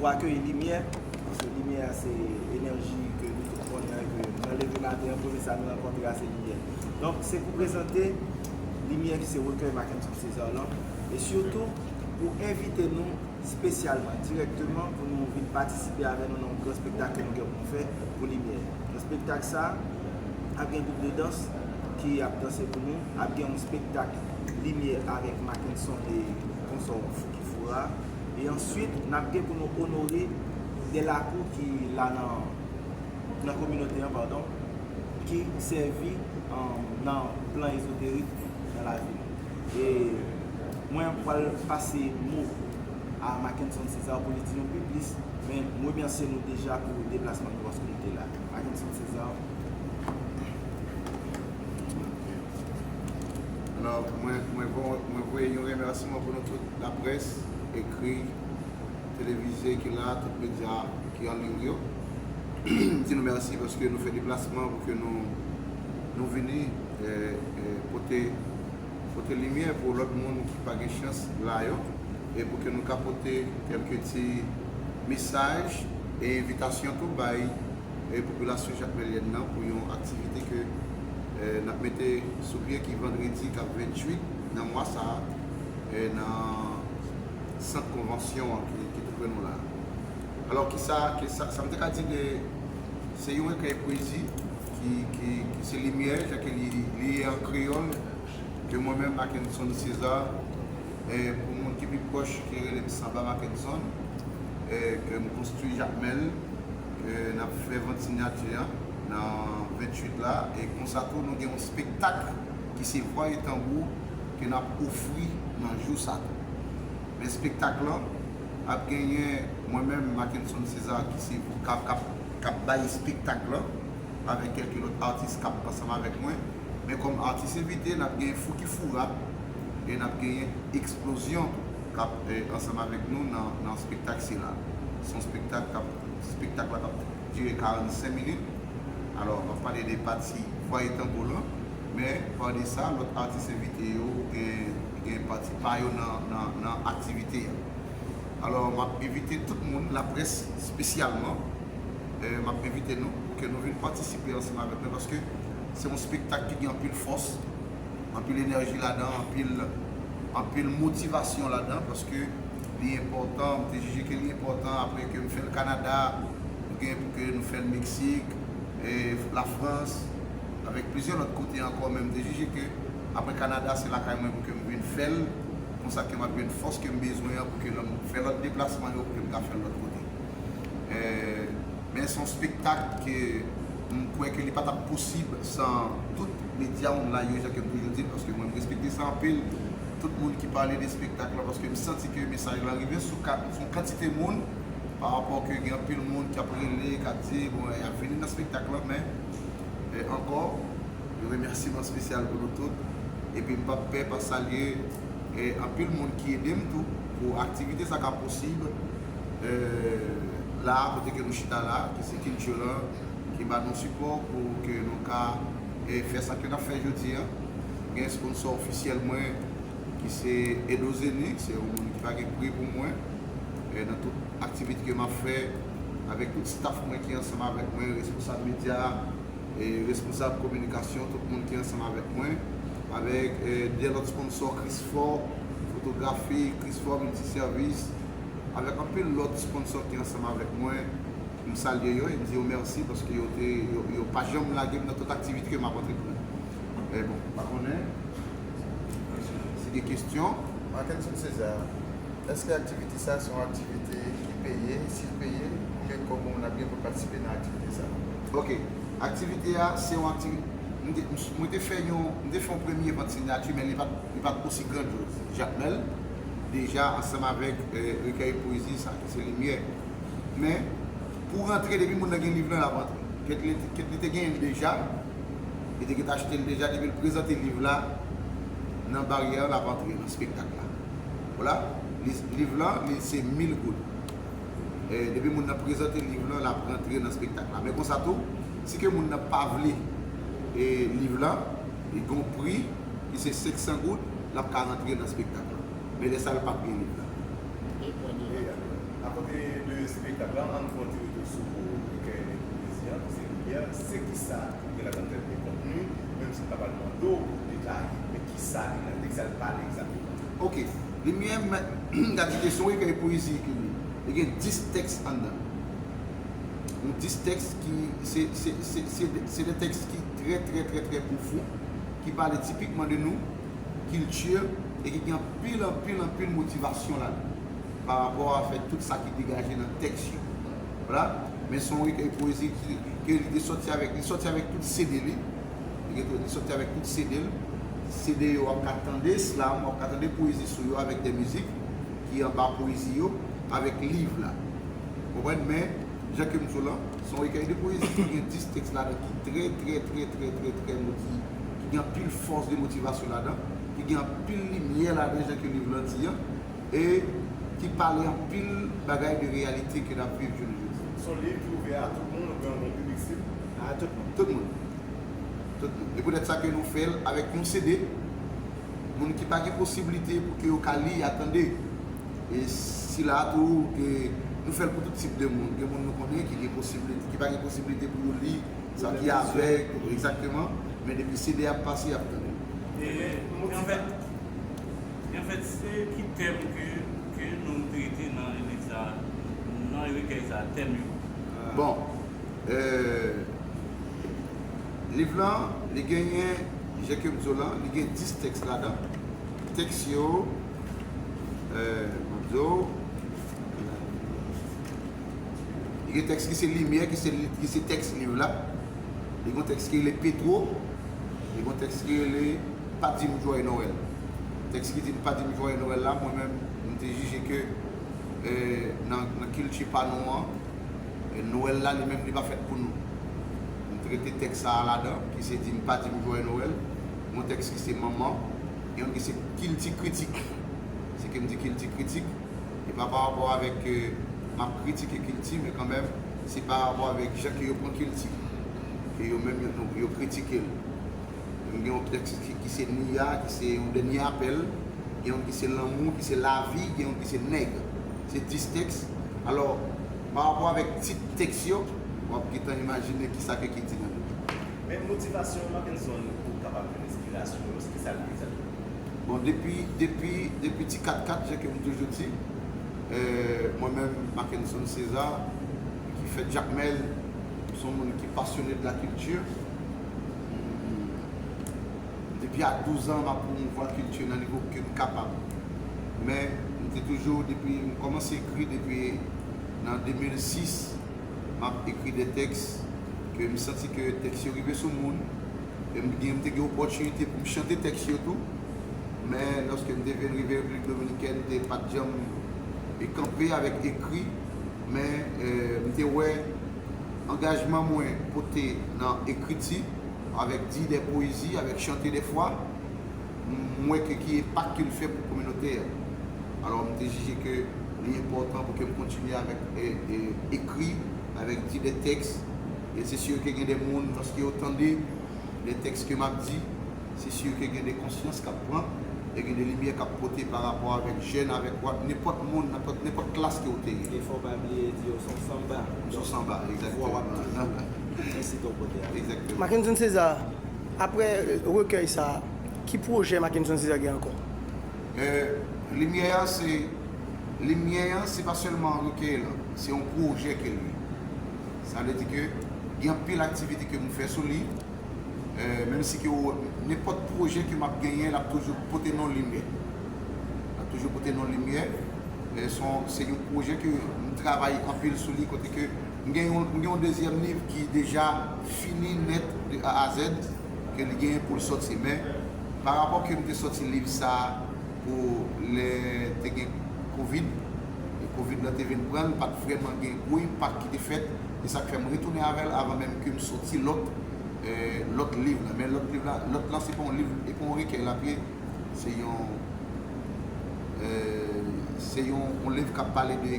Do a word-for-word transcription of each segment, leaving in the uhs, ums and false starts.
Pou akeyi limyè, paske limyè a se enèji ke nou tout konnen, ke nan leve maten an, premye sa nou rankontre a se limyè. Donk, se pou prezante limyè ki se rekèy Mackenson César lan, e sitou pou envite nou espesyalman, dirèkteman, pou nou vin patisipe avè nou nan yon gran espektak ke nou gen pou nou fè pou limyè. Nan espektak sa, ap gen gwoup de dans ki ap danse pou nou, ap gen yon espektak limyè avèk Mackenson e konsò Fouki Foura, e answit, n ap gen pou nou onore de lakou ki la nan, nan kominote an, padon, ki sèvi, um, nan plan ezoterik nan lavi nou. E mwen pral pase mo a Mackenson César pou li di nou pi plis, men m remèsye nou deja pou deplasman nou paske nou te la. Mackenson César. Alò, mwen, mwen, vo- mwen voye yon remèsiman pou nou tout, laprès, ekri, televize ki la, tout medya ki an liy yo. Di nou mèsi paske nou fè deplasman pou ke nou, nou vini, eh, eh, pote, pote limyè pou lòt moun ki pa gen chans la yo, e pou ke nou ka pote kèlke ti mesaj e envitasyon tou bay e popilasyon jakmèlyèn nan pou yon aktivite ke, eh, n ap mete sou pye ki vandredi k ap venntuit nan mwa sa a, eh, nan sant konvansyon an ki, ki tou pre nou la. Alò, kisa, kisa, sa m te ka di de, se yon rekèy pwezi ki, ki, ki se limyè, jan ke li, li ye an kreyòl, ke mwen menm, Mackenson César, eh, pou moun ki pi pwòch, ki rele m Sanba Mackenson, eh, ke m konstwi Jakmèl, ke n ap fè vant sinyati an nan venntuit la, e konsa tou nou gen yon espektak ki se Vwa e Tanbou ke n ap ofri nan jou sa tou. Men espektak lan ap genyen mwen menm, Mackenson César, ki se k ap, k ap, k ap bay espektak lan, avèk kèlke lòt atis k ap ansanm avèk mwen. Men kòm atis envite, n ap gen Fouki Foura e n ap genyen Eksplozyon k ap, eh, ansanm avèk nou nan, nan espektak sila. Se yon espektak k ap, espektak la k ap dire karannsenk minit. Alò, m ap pale de pati Vwa e Tanbou lan, men pa de sa, lòt atis envite yo gen, gen pati pa yo nan, nan, nan aktivite a. Alò, m ap envite tout moun, laprès espesyalman, eh, m ap envite nou pou ke nou vin patisipe ansanm avèk nou, paske se yon espektak ki gen anpil fòs, anpil enèji ladan, anpil, anpil motivasyon ladan, paske li enpòtan, m te jije ke li enpòtan apre ke m fè l Kanada, nou gen pou ke nou fè l Meksik, eh, Lafrans, avèk plizyè lòt kote ankò, men m te jije ke apre Kanada, se lakay mwen pou ke m vin fè l, konsa ke m ap jwenn fòs ke m bezwen an pou ke lè m fè lòt deplasman yo, pou ke m ka fè l lòt kote. Eh, men se yon espektak ke m kwè ke li pa t ap posib san tout medya online yo, jan ke m toujou di l, paske mwen, m respekte sa anpil. Tout moun ki pale de espektak lan, paske m santi ke mesaj lan rive sou ka, sou yon kantite moun, pa rapò ke gen anpil moun k ap rele, k ap di, bon, y ap vini nan espektak lan, men, eh, ankò, yon remèsiman espesyal pou nou tout. Epi m p ap pè pa salye, eh, anpil moun ki ede m tou pou aktivite sa ka posib. Eh, la, kote ke nou chita la, ki se Kincho lan, ki ba nou sipò pou ke nou ka, eh, fè sa ke n ap fè jodi an. Gen sponsò ofisyèl mwen, ki se Edo Zeni, se yon moun ki pa gen pri pou mwen, eh, nan tout aktivite ke m ap fè, avèk tout staff mwen ki ansanm avèk mwen, responsab medya, e responsab kominikasyon, tout moun ki ansanm avèk mwen, avèk, eh, de lòt sponsò, Crisfor Fotografi, Crisfor Miltisèvis, avèk anpil lòt sponsò ki ansanm avèk mwen. M salye yo e m di yo mèsi paske yo te, yo, yo pa janm lage m nan tout aktivite ke m ap antreprann. E bon, m pa konnen si gen kesyon. Mackenson César, èske aktivite sa se yon aktivite ki peye? Si l peye, konbyen kòb moun ap gen pou patisipe nan aktivite sa? Ok. Aktivite a, se yon aktivite. Mwen te, mwen te fè yon, mwen te fè yon premye vant sinyati, men li pa t, li pa t osi grandyòz. Jakmèl, deja ansanm avèk, eh, rekèy pwezi sa, ki se Limyè. Men, pou rantre, depi moun nan gen liv lan, l ap rantre. Kèt li, kèt li te genyen l deja, li te gentan achte l deja, depi l prezante liv la nan baryè a, l ap rantre nan espektak la. Vwala, li, liv lan, li se mil goud. Eh, depi moun nan prezante liv lan, l ap rantre nan espektak la. Men konsa tou, si ke moun nan pa vle, eh, liv lan, li gen yon pri ki se senk san goud, l ap ka rantre nan espektak la. Men lè sa a, l p ap gen liv la. E pwen de vant yo? Akote de espektak la, ann fè yon ti retou sou rekèy de pwezi an, ki se Limyè. Se kisa ki gen ladan tèt de kontni, menm si m pa pral mande w pou detaye, men kisa li nan tèks la, l pale egzakteman? Ok. Limyè, m ta di ke se yon rekèy pwezi ke li. Li gen dis tèks anndan. Yon dis tèks ki se, se, se, se, se de tèks ki trè, trè, trè, trè pwofon, ki pale tipikman de nou, kilti, e ki gen anpil, anpil, anpil motivasyon ladan pa rapò avèk tout sa ki degaje nan tèks yo. Vwala. Men se yon rekèy pwezi ki, ke li te sòti avèk, li sòti avèk tout C D li. Li te, li sòti avèk tout C D l. C D yo, w ap ka tande slam, w ap ka tande pwezi sou yo avèk de mizik ki anba pwezi yo, avèk liv la. Konprann? Men, jan ke m di w lan, se yon rekèy de pwezi ki gen dis tèks ladan ki trè, trè, trè, trè, trè, trè moti-, ki gen anpil fòs de motivasyon ladan, ki gen anpil limyè ladan, jan ke liv lan di an, e ki pale anpil bagay de reyalite ke n ap viv jounen jodi a. Se yon liv ki ouvè a tout moun, oubyen yon bon piblik sible? A tout moun. Tout moun. Tout moun. E poutèt sa ke nou fè l avèk yon C D, moun ki pa gen posiblite pou ke yo ka li a tande. E sila a tou, ke nou fè l pou tout tip de moun. Gen moun nou konnen ki gen posiblite, ki pa gen posiblite pou yo li sa ki avèg, egzakteman, men depi C D a ap pase, y ap tande. E, anfèt, anfèt, se ki tèm ke, ke nou trete nan liv sa, nan rekèy sa, tèm yo? Bon, euh, liv lan, li genyen, jan ke m di w lan, li gen dis tèks ladan. Tèks yo, euh, m ap di w, li gen tèks ki se Limyè, ki se, ki se tèks liv la. Li gen tèks ki rele Petwo. Li gen tèks ki rele Pa di m Jwèy Nwèl. Tèks ki di m Pa di m Jwèy Nwèl la, mwen menm, m te jije ke, euh, nan, nan kilti pa nou an, e Nwèl la, li menm, li pa fèt pou nou. M trete tèks sa a ladan, ki se Di m Pa di m Jwèy Nwèl. Yon tèks ki se manman, yon ki se kilti kritik. Se ke m di kilti kritik, e pa pa rapò avèk ke m ap kritike kilti, men kanmenm, se pa rapò avèk jan ke yo pran kilti, ke yo menm, yo, yo kritike l. M gen yon tèks ki, ki se Nia, ki se yon dènye apèl. Gen yon ki se Lanmou, ki se Lavi, gen yon ki se Nèg. Se dis tèks. Alò, pa rapò avèk tit tèks yo, w ap gentan imajine kisa ke ki di nan yo. Men motivasyon Mackenson pou kapab jwenn enspirasyon yo, se ki sa l ye egzakteman? Bon, depi, depi, depi ti kat kat, jan ke m toujou di, euh, mwen menm, Mackenson César, ki fèt Jakmèl, m se yon moun ki pasyone de la kilti. Depi a douz an, m ap pwomouvwa kilti nan nivo ke m kapab. Men, m te toujou, depi m kòmanse ekri depi nan de mil sis, m ap ekri de tèks ke m santi ke tèks yo rive sou moun. E m gen, m te gen opòtinite pou m chante tèks yo tou. Men, lòske m te vin rive Repiblik Dominikèn, m te pa t janm e kanpe avèk ekri. Men, eh, m te wè angajman mwen pote nan ekriti, avèk di de pwezi, avèk chante de fwa, m wè ke ki enpak ke l fè pou kominote a. Alò, m te jije ke li enpòtan pou ke m kontinye avèk, e, e, ekri, avèk di de tèks. E se si ke gen de moun, lòske yo tande de tèks ke m ap di, se si ke gen de konsyans k ap pran, e gen de limyè k ap pote pa rapò avèk jèn, avèk nenpòt moun, nenpòt, nenpòt klas ke w te ye. E fò w pa bliye di yo se yon sanba. Se yon sanba, egzakteman. Vwa w ap toujou ensi ton kote a. Egzakteman. Mackenson César, apre rekèy sa a, ki pwojè Mackenson César gen ankò? Eh, Limyè a, se, Limyè a, se pa sèlman rekèy lan, se yon pwojè ke l ye. Sa vle di ke gen anpil aktivite ke m fè sou li, eh, menm si ke w, nenpòt pwojè ke m ap genyen, l ap toujou pote non Limyè. L ap toujou pote non Limyè. Eh, se yon, se yon pwojè ke m travay anpil sou li, kote ke m gen yon, m gen yon dezyèm liv ki deja fini nèt de A a Z, ke li genyen pou l sòti. Men, pa rapò ke m te sòti liv sa a pou lè te gen kovid, e kovid lan te vin pran l, pa t vrèman gen gwo enpak ki te fèt, e sa k fè m retounen avè l avan menm ke m sòti lòt, eh, lòt liv lan. Men lòt liv la, lòt lan, se pa yon liv, e pa yon rekèy l ap ye, se yon, eh, se yon, yon liv k ap pale de,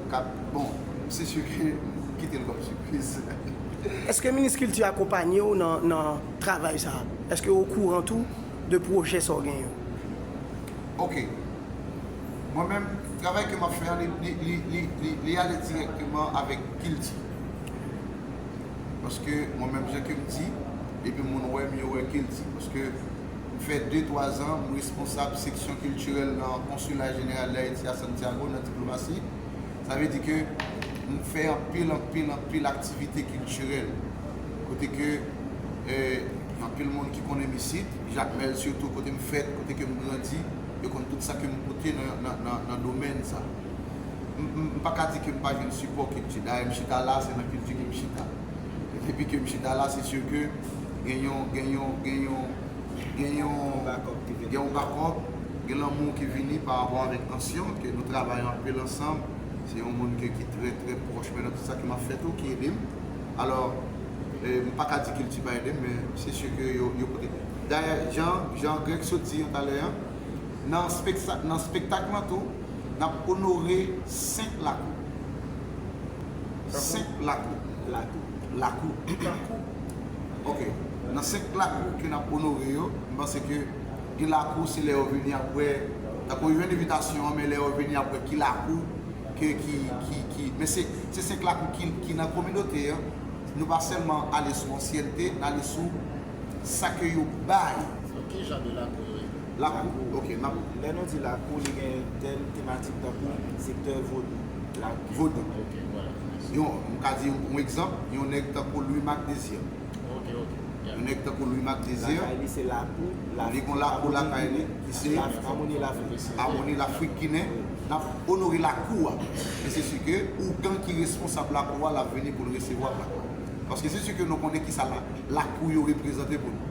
k ap, bon, se si ke m kite l kòm sipriz. Èske minis kilti akonpanye w nan, nan travay sa a? Èske w okouran tou de pwojè sa w genyen yo? Ok. Mwen menm, travay ke m ap fè a, li, li, li, li, li, li ale dirèkteman avèk kilti. Paske mwen menm, jan ke m di, depi moun wè m, yo wè kilti. Paske m fè de, twa zan, m responsab seksyon kiltirèl nan Konsila Jeneral d Ayiti a Santiago, nan diplomasi. Sa vle di ke m fè anpil, anpil, anpil aktivite kiltirèl. Kote ke, eh, gen anpil moun ki konnen m isit, Jakmèl sitou, kote m fèt, kote ke m grandi, yo konn tout sa ke m pote nan, nan, nan, nan domèn sa. M, m, m pa ka di ke m pa jwenn sipò kilti. Dayè, m chita la, se nan kilti ke m chita. E depi ke m chita la, se si ke gen yon, gen yon, gen yon, gen yon, gen yon bakòp, gen lanmou ki vini pa rapò avèk ansyon, ke nou travay anpil ansanm. Se yon moun ke, ki trè, trè pwòch mwen nan tout sa ke m ap fè tou, ki ede m. Alò, eh, m pa ka di kilti pa ede m, men se si ke yo, yo pote. Dayè, jan, jan Greg sot di yon talè an, nan spektak, nan spektak lan tou, n ap onore senk lakou. Senk lakou. Lakou. Lakou. Ok. Nan senk lakou ke n ap onore yo, m panse ke gen lakou se lè yo vini apre, tankou yo jwenn envitasyon an, men lè yo vini apre ki lakou ke, ki, ki, ki, men se, se senk lakou ki, ki nan kominote an. Nou pa sèlman ale sou ansyènte, n ale sou sa ke yo bay. Donk, ki jan de lakou yo ye? Lakou, ok, n ap Lè nou di lakou, li gen tèl tematik tankou sektè vodou. Lakou. Vodou. Ok, vwala. Yon, m ka di yon egzanp, yon nèg tankou Louis Marc Désir. Ok, ok. Yeah. Yon nèg tankou Louis Marc Désir. Lakay li se lakou, li gon lakou lakay li, ki se Amoni Lafrik. Amoni Lafrik Ginen, n ap onore lakou a. E se si ke ougan ki responsab lakou a, l ap vini pou l resevwa lakou a. Paske se si ke nou konnen ki sa la, lakou yo reprezante pou nou.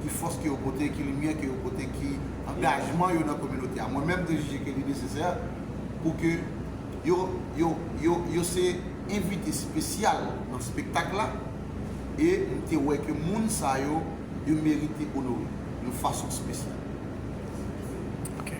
Ki fòs ke yo pote, ki limyè ke yo pote, ki angajman yo nan kominote a. Mwen menm, m te jije ke li nesesè pou ke yo, yo, yo, yo se envite espesyal nan spektak la, e m te wè ke moun sa yo, yo merite onore yon fason espesyal. Ok.